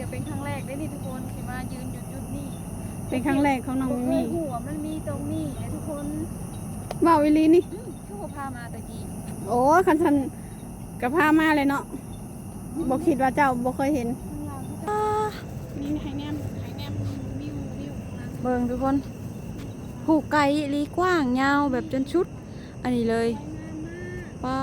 ເປັນຄັ້ງແລກເດ້ນີ້ທຸກຄົນ ທີ່ມາຢືນຢູ່ຈຸດນີ້ ເປັນຄັ້ງແລກຂອງນ້ອງມີມີ ບໍ່ເຄີຍຮູ້ວ່າມັນມີຕົງນີ້ເດ້ທຸກຄົນ. ເວົ້າອີ່ຫຼີນີ້? ອືມ ຄືບໍ່ພາມາແຕ່ກີ້? ໂອ້ ຄັນຊັ້ນກໍພາມາແຫຼະເນາະ ບໍ່ຄິດວ່າເຈົ້າບໍ່ເຄີຍເຫັນ. ອາ ມີໃຫ້ແນມ ໃຫ້ແນມວິວ ວິວຂ້າງຫຼັງ ເບິ່ງທຸກຄົນ ພູໄກອີ່ຫຼີ ກວ້າງຍາວແບບຈົນສຸດ ອັນນີ້ເລີຍ. ປາ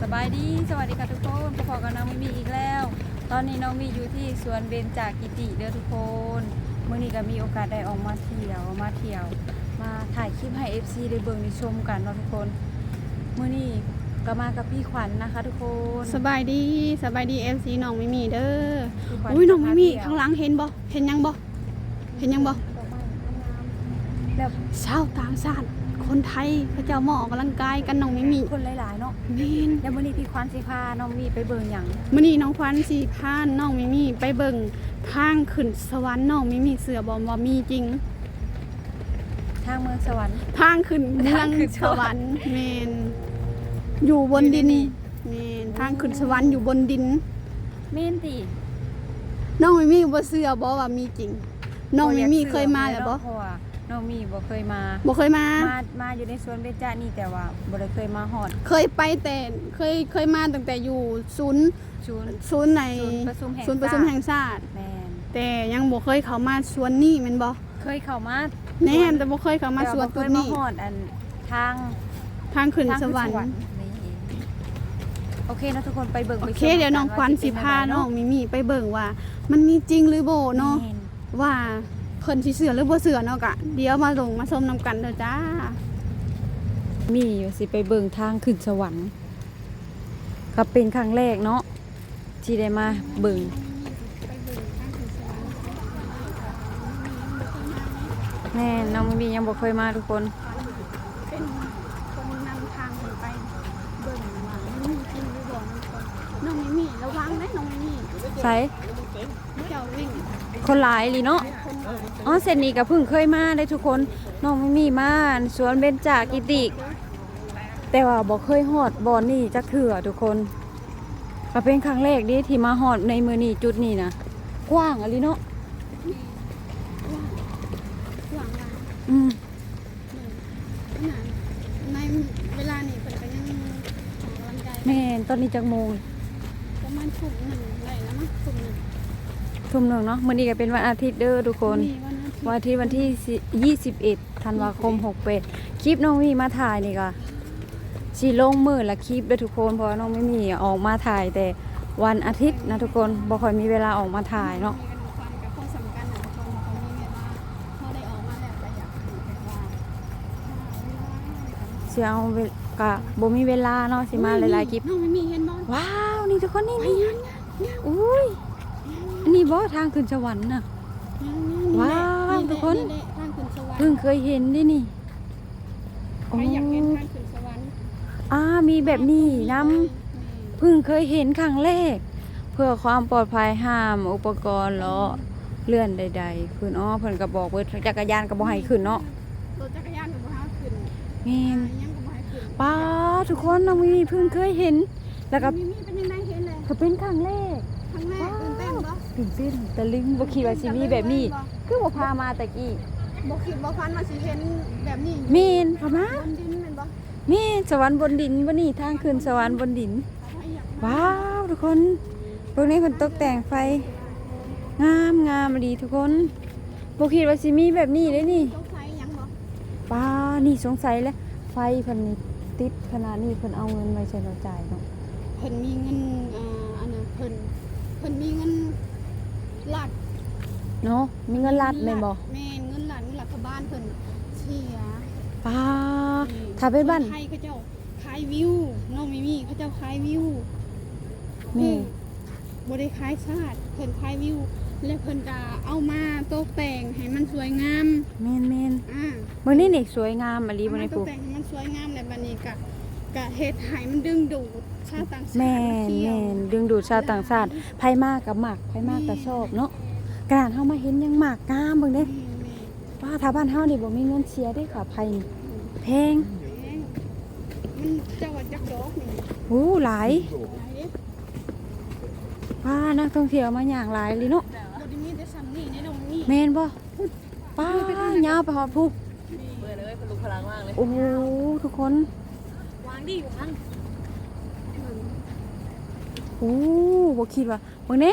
ສະບາຍດີ ສະຫວັດດີຄ່ະທຸກຄົນ ພົບພໍ້ກັບນ້ອງມີມີອີກແລ້ວ. ຕອນນີ້ນ້ອງມີຢູ່ທີ່ສວນເບນຈາກິຕິເດີທຸກຄົນ. ມື້ນີ້ກໍມີໂອກາດໄດ້ອອກມາທ່ຽວ ມາທ່ຽວ ມາຖ່າຍຄລິບໃຫ້ເອັຟຊີໄດ້ເບິ່ງໄດ້ຊົມກັນເນາະທຸກຄົນ. ມື້ນີ້ກໍມາກັບພີ່ຂວັນນະຄະທຸກຄົນ. ສະບາຍດີ ສະບາຍດີເອັຟຊີນ້ອງມີມີເດີ. ອຸ້ຍ ນ້ອງມີມີ ຂ້າງຫຼັງເຫັນບໍ່? ເຫັນຫຍັງບໍ່? ເຫັນຫຍັງບໍ່? ດອກໄມ້ງາມໆ ແບບຊາວຕ່າງຊາດ ຄົນໄທເຂົາເຈົ້າມາອອກກຳລັງກາຍກັນ ນ້ອງມີມີ ຄົນຫຼາຍໆເນາະ. ແມ່ນ ແລ້ວມື້ນີ້ພີ່ຂວັນຊິພານ້ອງມີໄປເບິ່ງຫຍັງ? ມື້ນີ້ນ້ອງຂວັນຊິພານ້ອງມີມີໄປເບິ່ງທາງຂຶ້ນສະຫວັນ. ນ້ອງມີມີເຊື່ອບໍ່ວ່າມີຈິງ? ທາງເມືອງສະຫວັນ ທາງຂຶ້ນເມືອງສະຫວັນ. ແມ່ນ ຢູ່ບົນດິນ. ແມ່ນ ທາງຂຶ້ນສະຫວັນຢູ່ບົນດິນ. ແມ່ນຕິ? ນ້ອງມີມີບໍ່ເຊື່ອບໍ່ວ່າມີຈິງ? ນ້ອງມີມີເຄີຍມາແລ້ວບໍ່? ເພາະວ່ານ້ອງມີບໍ່ເຄີຍມາ ບໍ່ເຄີຍມາ ມາ ມາຢູ່ໃນສວນເບນຈານີ້ ແຕ່ວ່າບໍ່ໄດ້ເຄີຍມາຮອດ. ເຄີຍໄປແຕ່ ເຄີຍ ເຄີຍມາຕັ້ງແຕ່ຢູ່ສູນ ສູນ ສູນໃນ ສູນປະຊຸມແຫ່ງຊາດ. ແມ່ນ ແຕ່ຍັງບໍ່ເຄີຍເຂົ້າມາສວນນີ້ແມ່ນບໍ່? ເຄີຍເຂົ້າມາ ແມ່ນ ແຕ່ບໍ່ເຄີຍເຂົ້າມາສວນຈຸດນີ້ ແຕ່ວ່າບໍ່ເຄີຍມາຮອດອັນທາງ ທາງຂຶ້ນສະຫວັນ. ໂອເຄເນາະທຸກຄົນ ໄປເບິ່ງ ໂອເຄ ໄປຊົມ ດຽວນ້ອງຂວັນຊິພານ້ອງມີມີໄປເບິ່ງວ່າມັນມີຈິງຫຼືບໍ່ເນາະ. ແມ່ນ ວ່າເພິ່ນຊິເຊື່ອຫຼືບໍ່ເຊື່ອເນາະ ກະດຽວມາລົງມາຊົມນຳກັນເດີຈ້າ. ມີຢູ່ ຊິໄປເບິ່ງທາງຂຶ້ນສະຫວັນ ກໍເປັນຄັ້ງແລກເນາະ ທີ່ໄດ້ມາເບິ່ງ. ໄປເບິ່ງທາງຂຶ້ນສະຫວັນ ແມ່ນ ນ້ອງມີມີຍັງບໍ່ເຄີຍມາທຸກຄົນ. ເປັນຄົນນຳທາງເພິ່ນໄປເບິ່ງວ່າມັນມີຈິງຫຼືບໍ່ເນາະ. ນ້ອງມີມີ ລະວັງເດ້ນ້ອງມີມີ. ໃສ? ເຈົ້າວິ່ງ ຄົນຫຼາຍອີ່ຫຼີເນາະ. ຄົນຫຼາຍ ອໍ ເສັ້ນນີ້ກໍເພິ່ງເຄີຍມາເດ້ທຸກຄົນ. ນ້ອງມີມີມາສວນເບນຈາກິຕິ ແຕ່ວ່າບໍ່ເຄີຍຮອດບ່ອນນີ້ຈັກເທື່ອທຸກຄົນ. ກໍເປັນຄັ້ງແລກເດ້ທີ່ມາຮອດໃນມື້ນີ້ ຈຸດນີ້ນະ ກວ້າງອີ່ຫຼີເນາະ. ກວ້າງ ກວ້າງຫຼາຍ. ອືມ ໃນເວລານີ້ເພິ່ນກໍຍັງອອກກຳລັງກາຍ. ແມ່ນ ຕອນນີ້ຈັກໂມງ? ປະມານທຸ່ມໜຶ່ງໄດ້ແລ້ວເນາະ ທຸ່ມໜຶ່ງ ທຸ່ມໜຶ່ງເນາະ. ມື້ນີ້ກໍເປັນວັນອາທິດເດີທຸກຄົນ ວັນອາທິດ ວັນທີ ຍີ່ສິບເອັດ ທັນວາຄົມ ຫົກແປດ. ຄລິບນ້ອງມີມາຖ່າຍນີ້ກໍຊິລົງມື້ລະຄລິບເດີທຸກຄົນ ເພາະວ່ານ້ອງມີມີອອກມາຖ່າຍແຕ່ວັນອາທິດນະທຸກຄົນ ບໍ່ຄ່ອຍມີເວລາອອກມາຖ່າຍເນາະ. ຊິເອົາເວ ກະບໍ່ມີເວລາເນາະ ຊິມາຫຼາຍໆຄລິບ. ນ້ອງມີມີເຫັນບໍ່? ວ້າວ ນີ້ທຸກຄົນ ນີ້ ນີ້ ອຸ້ຍ ອັນນີ້ບໍ່ທາງຂຶ້ນສະຫວັນນະ? ວ້າວ ນີ້ແຫຼະ ທຸກຄົນ ນີ້ແຫຼະທາງຂຶ້ນສະຫວັນ ເພິ່ງເຄີຍເຫັນເດ້ນີ້. ໂອ້ ໃຜຢາກເຫັນທາງຂຶ້ນສະຫວັນ ອາ ມີແບບນີ້ນຳ. ແມ່ນ ເພິ່ງເຄີຍເຫັນຄັ້ງແລກ. ເພື່ອຄວາມປອດໄພ ຫ້າມອຸປະກອນເລາະເລື່ອນໃດໆຂຶ້ນ. ອໍ ເພິ່ນກໍບອກເບິດ ຈັກກະຍານກໍບໍ່ໃຫ້ຂຶ້ນເນາະ. ລົດຈັກກະຍານກໍບໍ່ໃຫ້ເອົາຂຶ້ນ. ແມ່ນ ອ່າ ຫຍັງກໍບໍ່ໃຫ້ຂຶ້ນ. ປ້າ ທຸກຄົນ ນ້ອງມີມີເພິ່ງເຄີຍເຫັນ ແລ້ວກໍ ມີ ມີເປັນຈັ່ງໃດ ເຫັນແລ້ວ ກໍເປັນຄັ້ງແລກ. ຄັ້ງແລກ ວ້າວ ຕື່ນເຕັ້ນບໍ່? ຕື່ນເຕັ້ນ ຕະລຶງ ບໍ່ຄິດວ່າຊິມີແບບນີ້. ຄືບໍ່ພາມາແຕ່ກີ້? ບໍ່ຄິດບໍ່ຝັນວ່າຊິເຫັນແບບນີ້. ແມ່ນ ເຂົ້າມາ ບົນດິນແມ່ນບໍ່? ແມ່ນ ສະຫວັນບົນດິນ ບໍ່ນີ້ ທາງຂຶ້ນສະຫວັນບົນດິນ. ວ້າວ ທຸກຄົນ ເບິ່ງນີ້ ເພິ່ນຕົກແຕ່ງໄຟ ງາມ ງາມອີ່ຫຼີທຸກຄົນ. ບໍ່ຄິດວ່າຊິມີແບບນີ້ເດ້ນີ້. ສົງໄສຫຍັງບໍ່? ປ້າ ນີ້ສົງໄສແຫຼະ ໄຟເພິ່ນນີ້ຕິດຂະໜາດນີ້ ເພິ່ນເອົາເງິນໄວ້ໃສເນາະ ຈ່າຍເນາະ? ເພິ່ນມີເງິນ ອ່າ ອັນນັ້ນ ເພິ່ນ ເພິ່ນມີເງິນລັດເນາະ ມີເງິນລັດແມ່ນບໍ່? ແມ່ນ ເງິນລັດ ເງິນລັດຖະບານເພິ່ນເສຍ. ປ້າ ອືມ ຖ້າເປັນບ້ານ ຄົນໄທເຂົາເຈົ້າ ຂາຍວິວ ນ້ອງມີມີ ເຂົາເຈົ້າຂາຍວິວ. ແມ່ນ ບໍ່ໄດ້ຂາຍຊາດ ເພິ່ນຂາຍວິວ ແລ້ວເພິ່ນກະເອົາມາຕົກແຕ່ງໃຫ້ມັນສວຍງາມ. ແມ່ນໆ ອ່າ ເບິ່ງນີ້ນີ້ ສວຍງາມອີ່ຫຼີ. ເອົາມາ ເບິ່ງນີ້ ຕົກແຕ່ງໃຫ້ມັນສວຍງາມ ແລ້ວບັດນີ້ກະ ກະເຮັດໃຫ້ມັນດຶງດູດຊາວຕ່າງຊາດ. ແມ່ນໆ ດຶງດູດຊາວຕ່າງຊາດ ຫຼາຍ ໃຜມາກະມັກ ໃຜມາກະຊອບເນາະ. ແມ່ນ ຂະໜາດເຮົາມາເຫັນຍັງມັກ ງາມ ເບິ່ງເດ້. ແມ່ນໆ ວ້າ ຖ້າບ້ານເຮົານີ້ບໍ່ມີເງິນເສຍເດ້ຄ່າໄຟນີ້ ແພງ ແພງ. ມັນ ເຈົ້າວ່າຈັກດອກນີ້? ໂອ້ ຫຼາຍ ຫຼາຍເດ້. ປາ ນັກທ່ອງທ່ຽວມາຍ່າງຫຼາຍອີ່ຫຼີເນາະ. ບໍ່ໄດ້ມີແຕ່ຊ່ຳນີ້ເດ້ນ້ອງມີ. ແມ່ນບໍ່? ປາ ຍາວໄປຮອດພຸ້ນ. ເມື່ອຍເລີຍ ພະລຸພະລັງມາກເລີຍ. ໂອ້ໂຫ ທຸກຄົນ ວາງດີວາງ. ໂອ້ ບໍ່ຄິດວ່າ ເບິ່ງເດ້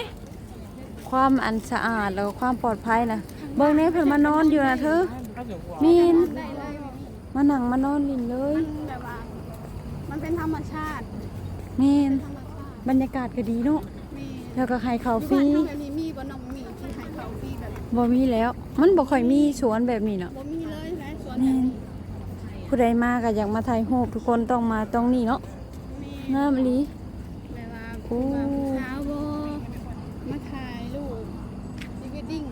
ຄວາມອັນສະອາດ ແລ້ວກໍຄວາມປອດໄພນະ. ເບິ່ງເດ້ ເພິ່ນມານອນຢູ່ນະເທີ. ແມ່ນ ມານັ່ງມານອນຫຼິ້ນເລີຍ. ມັນແບບວ່າ ມັນເປັນທຳມະຊາດ. ແມ່ນ ທຳມະຊາດ ບັນຍາກາດກໍດີເນາະ. ແມ່ນ ແລ້ວກໍໃຫ້ເຂົ້າຟຣີ. ຢູ່ບ້ານເຮົາແບບນີ້ມີບໍ່ນ້ອງມີທີ່ໃຫ້ເຂົ້າຟຣີແບບ? ບໍ່ມີແລ້ວ ມັນບໍ່ຄ່ອຍມີສວນແບບນີ້ເນາະ. ບໍ່ມີເລີຍນະ ສວນແບບນີ້. ແມ່ນ ຜູ້ໃດມາກໍຢາກມາຖ່າຍຮູບ ທຸກຄົນຕ້ອງມາຕອງນີ້ເນາະ. ແມ່ນ ງາມອີ່ຫຼີ. ແບບວ່າ ໂອ້ ຜູ້ບ່າວຜູ້ສາວບໍ່ ມາຖ່າຍຮູບ ພຣີເວດດິ້ງ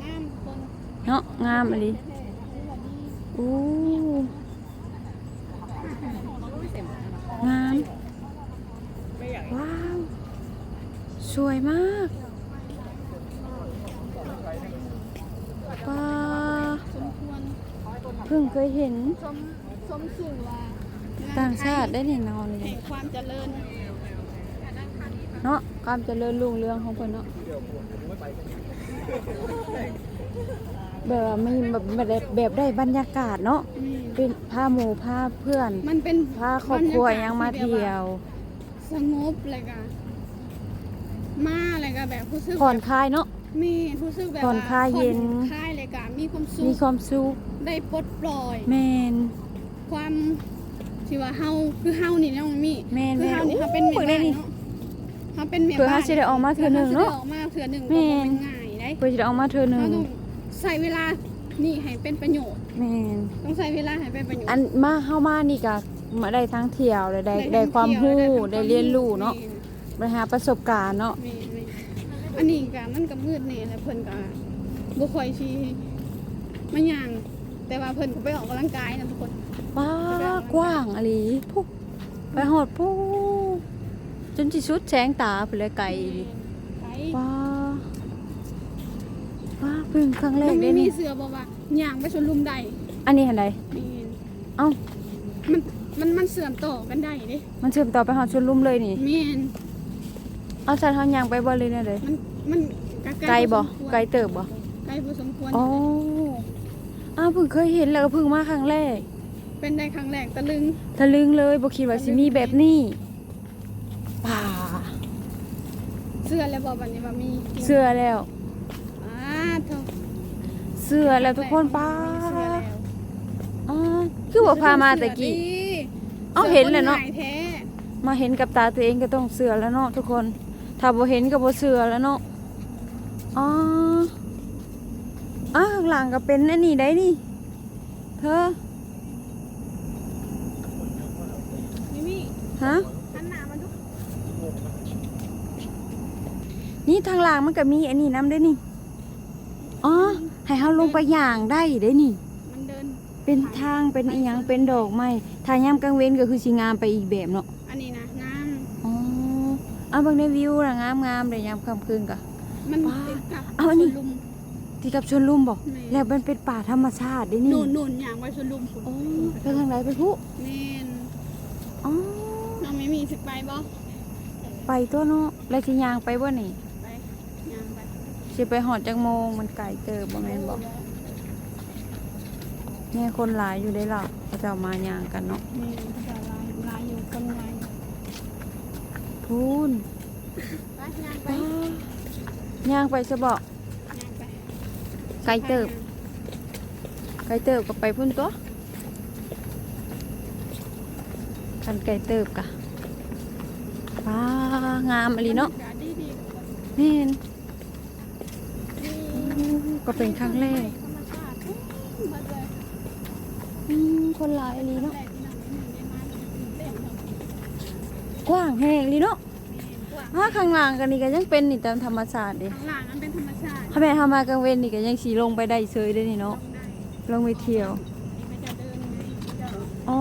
ງາມຄົນເນາະ. ງາມອີ່ຫຼີ. ໂອ້ ງາມ. ວ້າວ ສວຍມາກ. ວ້າ ສົມຄວນ ເພິ່ງເຄີຍເຫັນ. ສົມ ສົມຊື່ວ່າ ຕ່າງຊາດໄດ້ນີ້ນອນນີ້ ແຫ່ງຄວາມຈະເລີນເນາະ ຄວາມຈະເລີນຮຸ່ງເຮືອງຂອງເພິ່ນເນາະ. ແບບວ່າມີແບບ ແບບ ແບບໄດ້ບັນຍາກາດເນາະ. ອືມ ເປັນພາໝູ່ພາເພື່ອນ ມັນເປັນ ພາຄອບຄົວຫຍັງມາທ່ຽວ. ສະຫງົບ ແລ້ວກະມາ ແລ້ວກະແບບຮູ້ສຶກຜ່ອນຄາຍເນາະ. ແມ່ນ ຮູ້ສຶກແບບວ່າຜ່ອນຄາຍເຢັນ ຜ່ອນຄາຍ ແລ້ວກະມີຄວາມສຸກ ມີຄວາມສຸກ ໄດ້ປົດປ່ອຍ. ແມ່ນ ຄວາມທີ່ວ່າເຮົາ ຄືເຮົານີ້ນ້ອງມີ. ແມ່ນໆ ຄືເຮົານີ້ ໂອ້ ເຮົາເປັນແມ່ບ້ານເນາະ. ເຮົາເປັນແມ່ບ້ານ ເພື່ອເຮົາຊິໄດ້ອອກມາເທື່ອໜຶ່ງເນາະ. ເພື່ອເຮົາຊິໄດ້ອອກມາເທື່ອໜຶ່ງ ແມ່ນ ກໍບໍ່ແມ່ນງ່າຍໃດ. ເພື່ອຊິໄດ້ອອກມາເທື່ອໜຶ່ງ ເຮົາຕ້ອງໃຊ້ເວລານີ້ໃຫ້ເປັນປະໂຫຍດ. ແມ່ນ ຕ້ອງໃຊ້ເວລາໃຫ້ເປັນປະໂຫຍດ. ອັນມາ ເຮົາມານີ້ກະມາໄດ້ທັງທ່ຽວ ແລະໄດ້ ໄດ້ ໄດ້ຄວາມຮູ້ ໄດ້ຄວາມຮູ້ ໄດ້ຮຽນຮູ້ເນາະ. ແມ່ນ ໄດ້ຫາປະສົບການເນາະ. ແມ່ນໆ ອັນນີ້ກະ ມັນກະມືດແດ່ ແລ້ວເພິ່ນກະບໍ່ຄ່ອຍຊິມາຍ່າງ ແຕ່ວ່າເພິ່ນກໍໄປອອກກຳລັງກາຍນະທຸກຄົນ. ປາ ກວ້າງອີ່ຫຼີ ພຸ້ນ ໄປຮອດພຸ້ນ ຈົນຊິສຸດແສງຕາພຸ້ນແຫຼະ ໄກອີ່ຫຼີ. ແມ່ນ ໄກ. ປາ ປາ ເພິ່ງຄັ້ງແລກເດ້ນີ້. ນ້ອງມີເຊື່ອບໍ່ວ່າຍ່າງໄປສວນລຸມໄດ້? ອັນນີ້ຫັ້ນໃດ? ແມ່ນ. ເອົ້າ ມັນ ມັນ ມັນເຊື່ອມຕໍ່ກັນໄດ້ເດ້. ມັນເຊື່ອມຕໍ່ໄປຮອດສວນລຸມເລີຍນີ້? ແມ່ນ. ເອົາ ຊັ້ນເຮົາຍ່າງໄປບໍ່ ຫຼືແນວໃດ? ມັນ ມັນກະໄກບໍ່? ໄກເຕີບບໍ່? ໄກພໍສົມຄວນ. ອໍ ອ້າວ ເພິ່ງເຄີຍເຫັນ ແລ້ວກໍເພິ່ງມາຄັ້ງແລກ. ເປັນໄດ້ຄັ້ງແລກ ຕະລຶງ ຕະລຶງເລີຍ ບໍ່ຄິດວ່າຊິມີແບບນີ້. ປາ ເຊື່ອແລ້ວບໍ່ບັດນີ້ວ່າມີ? ເຊື່ອແລ້ວ. ອາ ໂທ້ ເຊື່ອແລ້ວທຸກຄົນ. ປາ ເຊື່ອແລ້ວ. ອາ ຄືບໍ່ພາມາແຕ່ກີ້? ເອົ້າ ເຫັນແລ້ວເນາະ. ມາເຫັນກັບຕາຕົວເອງກໍຕ້ອງເຊື່ອແລ້ວເນາະທຸກຄົນ ຖ້າບໍ່ເຫັນກໍບໍ່ເຊື່ອແລ້ວເນາະ. ອໍ ອາ ຂ້າງຫຼັງກໍເປັນອັນນີ້ໄດ໋ນີ້ ເທີ ມີມີ ຮະ ຫັນໜ້າມາດູ ນີ້ທາງລ່າງມັນກໍມີອັນນີ້ນຳເດ້ນີ້. ອໍ ໃຫ້ເຮົາລົງໄປຍ່າງໄດ້ເດ້ນີ້ ມັນເດີນ ເປັນທາງ ເປັນອີ່ຫຍັງ ເປັນດອກໄມ້ ຖ້າຍາມກາງເວັນກໍຄືຊິງາມໄປອີກແບບເນາະ. ອັນນີ້ນະງາມ. ອໍ ເອົາເບິ່ງໃນວິວນະ ງາມໆເດ້ ຍາມຄ່ຳຄືນກໍ ມັນ ປາ ຕິດກັບ ເອົາ ອັນນີ້ ສວນລຸມ ຕິດກັບສວນລຸມບໍ່? ແມ່ນ ແລ້ວມັນເປັນປ່າທຳມະຊາດເດ້ນີ້. ໂນ່ນໆ ຍ່າງໄປສວນລຸມພຸ້ນ. ອໍ ໄປທາງໃດ? ໄປພຸ້ນ. ແມ່ນ. ອໍ ນ້ອງມີມີຊິໄປບໍ່? ໄປຕົວະເນາະ. ແລ້ວຊິຍ່າງໄປບໍ່ນີ້? ໄປ ຍ່າງໄປ. ຊິໄປຮອດຈັກໂມງ? ມັນໄກເຕີບບໍ່ແມ່ນບໍ່? ແມ່ນ ຄົນຫຼາຍຢູ່ເດ້ລະ ເຂົາເຈົ້າມາຍ່າງກັນເນາະ. ແມ່ນ ເຂົາເຈົ້າຫຼາຍ ຫຼາຍຢູ່ ຄົນຫຼາຍຢູ່. ພຸ້ນ ໄປ ຍ່າງໄປ ຍ່າງໄປຊະເບາະ. ໄກເຕີບ ໄກເຕີບກໍໄປພຸ້ນຕົວະ ຄັນໄກເຕີບກະ. ປາ ງາມອີ່ຫຼີເນາະ. ແມ່ນ ກໍເປັນຄັ້ງແລກ. ອືມ ຄົນຫຼາຍອີ່ຫຼີເນາະ ກວ້າງແຮງອີ່ຫຼີເນາະ. ແມ່ນ ກວ້າງ. ອາ ຂ້າງຫຼັງກັນນີ້ກໍຍັງເປັນນີ້ຕາມທຳມະຊາດເດ້. ຂ້າງຫຼັງມັນເປັນທຳມະຊາດ. ຖ້າແມ່ນເຮົາມາກາງເວັນນີ້ກໍຍັງຊິລົງໄປໄດ້ເຊີຍເດ້ນີ້ເນາະ. ລົງໄປທ່ຽວ. ອໍ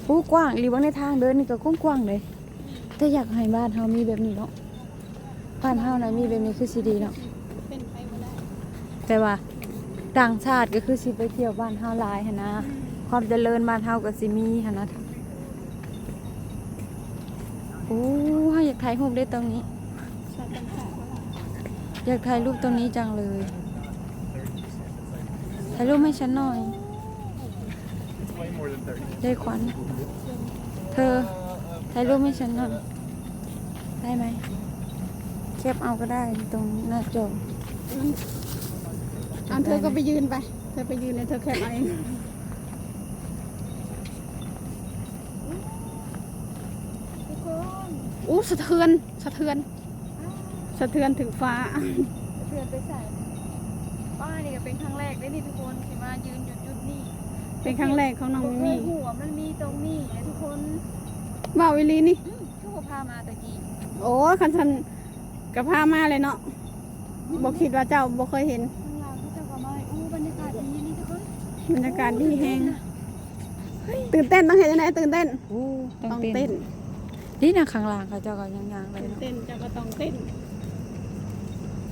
ໂອ້ ກວ້າງອີ່ຫຼີ. ເບິ່ງໃນທາງເດີນນີ້ກໍກວ້າງໆເດ້. ແຕ່ຢາກໃຫ້ບ້ານເຮົາມີແບບນີ້ເນາະ. ບ້ານເຮົານະມີແບບນີ້ຄືຊິດີເນາະ. ແຕ່ວ່າຕ່າງຊາດກໍຄືຊິໄປທ່ຽວບ້ານເຮົາຫຼາຍຫັ້ນນະ. ຄວາມຈະເລີນບ້ານເຮົາກໍຊິມີຫັ້ນນະ. ໂ ถ่ายรูปได้ตรงนี้ อยากถ่ายรูปตรงนี้จังเลย ถ่ายรูปให้ฉันหน่อย ยายขวัญ เธอ ถ่ายรูปให้ฉันหน่อย ได้ไหม แคปเอาก็ได้ ตรงหน้าจอ อันเธอก็ไปยืนไป เธอไปยืนเลย เธอแคปเอาเอง ทุกคน อู้ สะเทือน สะเทือน สะเทือนถึงฟ้า สะเทือนไปใส่ ป้า นี่ก็เป็นครั้งแรกเด้นี่ทุกคน ที่มายืนอยู่จุดนี้ เป็นครั้งแรกของน้องมิมี่ บ่เคยฮู้ว่ามันมีตรงนี้นะทุกคน เว้าอีหลีนี่ อืม คือบ่พามาแต่กี้ โอ้ คันซั่นก็พามาเลยเนาะ บ่คิดว่าเจ้าบ่เคยเห็น ข้างหลังเขาเจ้าก็มา อู้ บรรยากาศดีนี่ทุกคน บรรยากาศดีแฮง ตื่นเต้น ต้องเฮ็ดจั่งใด๋ ตื่นเต้น โอ้ ต้องเต้น ต้องเต้น นี่นะ ข้างล่างเขาเจ้าก็ย่างๆ ได้ ตื่น เนาะ เต้น เจ้าก็ต้องเต้น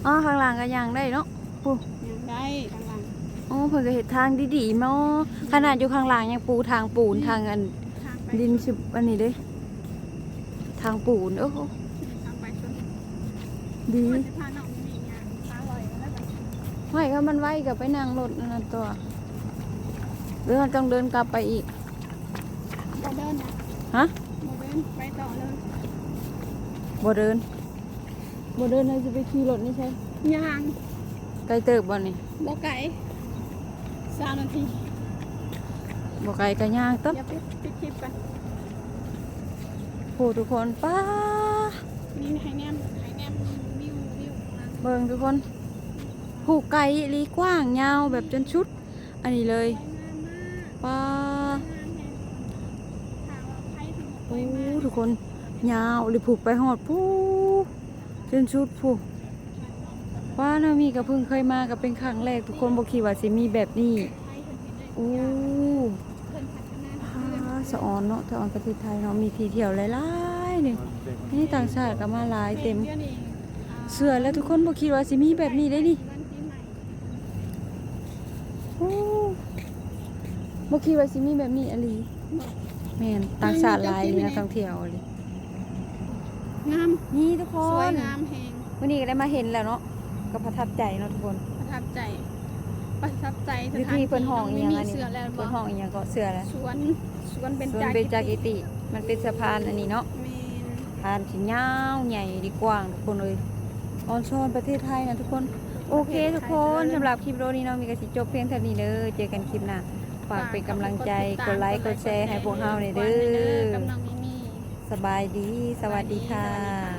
อ๋อ ข้างล่างก็ย่างได้เนาะ ปู ย่างได้ข้างล่าง โอ้ เพิ่นก็เฮ็ดทางดีๆ เนาะ ขนาดอยู่ข้างล่างยังปูทางปูน นี่ ทางอัน ทางไป ดินสิ อันนี้เด้ ทางปูน โอ้โห ทางไปสุด ดี ว่าสิพาน้องมิมี่ย่าง พาลอยกันแล้วกัน ห้วย ถ้ามันไวก็ไปนั่งรถอันนั้นต่อ หรือเราต้องเดินกลับไปอีก บ่เดินนะ ฮะ บ่เดิน ไปต่อเลย บ่เดิน บ่เดิน เราจะไปขี่รถนี่ใช่ ย่าง ไกลเติบบ่นี่ บ่ไกล ซาวนาที บ่ไกลก็ย่างตับ เดี๋ยวปิด ปิดคลิปก่อน โห ทุกคน ป๊า นี่ให้แนม ให้แนมวิว วิวข้างหลัง เบิ่งทุกคน ผู้ไกลอีหลี กว้างยาวแบบจนสุด อันนี้เลย สวยงามมาก ป๊า สวยงามแฮง ถ้าว่าใครที่บ่เค โอ้ ยมา ทุกคน ยาวเลย ผูกไปฮอดพู้ จนสุดพู้ ว่านามีก็เพิ่งเคยมา ก็เป็นครั้งแรก ทุกคน บ่คิดว่าสิมีแบบนี้ โอ้ สะออนเนาะ สะออนประเทศไทยเนาะ มีที่เที่ยวหลายๆ นี่ นี่ต่างชาติก็มาหลายเต็ม เชื่อแล้วทุกคน บ่คิดว่าสิมีแบบนี้ได้นี่ โอ้ บ่คิดว่าสิมีแบบนี้อีหลี แม่น ต่างชาติหลายนี่ นักท่องเที่ยวอีหลี งาม นี่ทุกคน สวยงามแฮง มื้อนี้ก็ได้มาเห็นแล้วเนาะ ก็ประทับใจเนาะทุกคน ประทับใจ ประทับใจ อยู่ที่เพิ่นฮ้องอีหยังอันนี้ สถานที่เนาะ มีเสือแล้วบ่ เพิ่นฮ้องอีหยังก็เสือแล้ว สวน สวนเบญจกิติ สวนเบญจกิติ มันเป็นสะพานอันนี้เนาะ แม่น สะพานที่ยาวใหญ่ดีกว้างทุกคนเอ้ย ออนซอนประเทศไทยนะทุกคน โอเคทุกคน สำหรับคลิปวิดีโอนี้เนาะ มีก็สิจบเพียงเท่านี้เด้อ เจอกันคลิปหน้า ฝากเป็นกำลังใจ กดไลค์ กดแชร์ให้พวกเฮาหน่อยเด้อ กับน้องมิมี่ สบายดี สวัสดีค่ะ สวัสดีค่ะ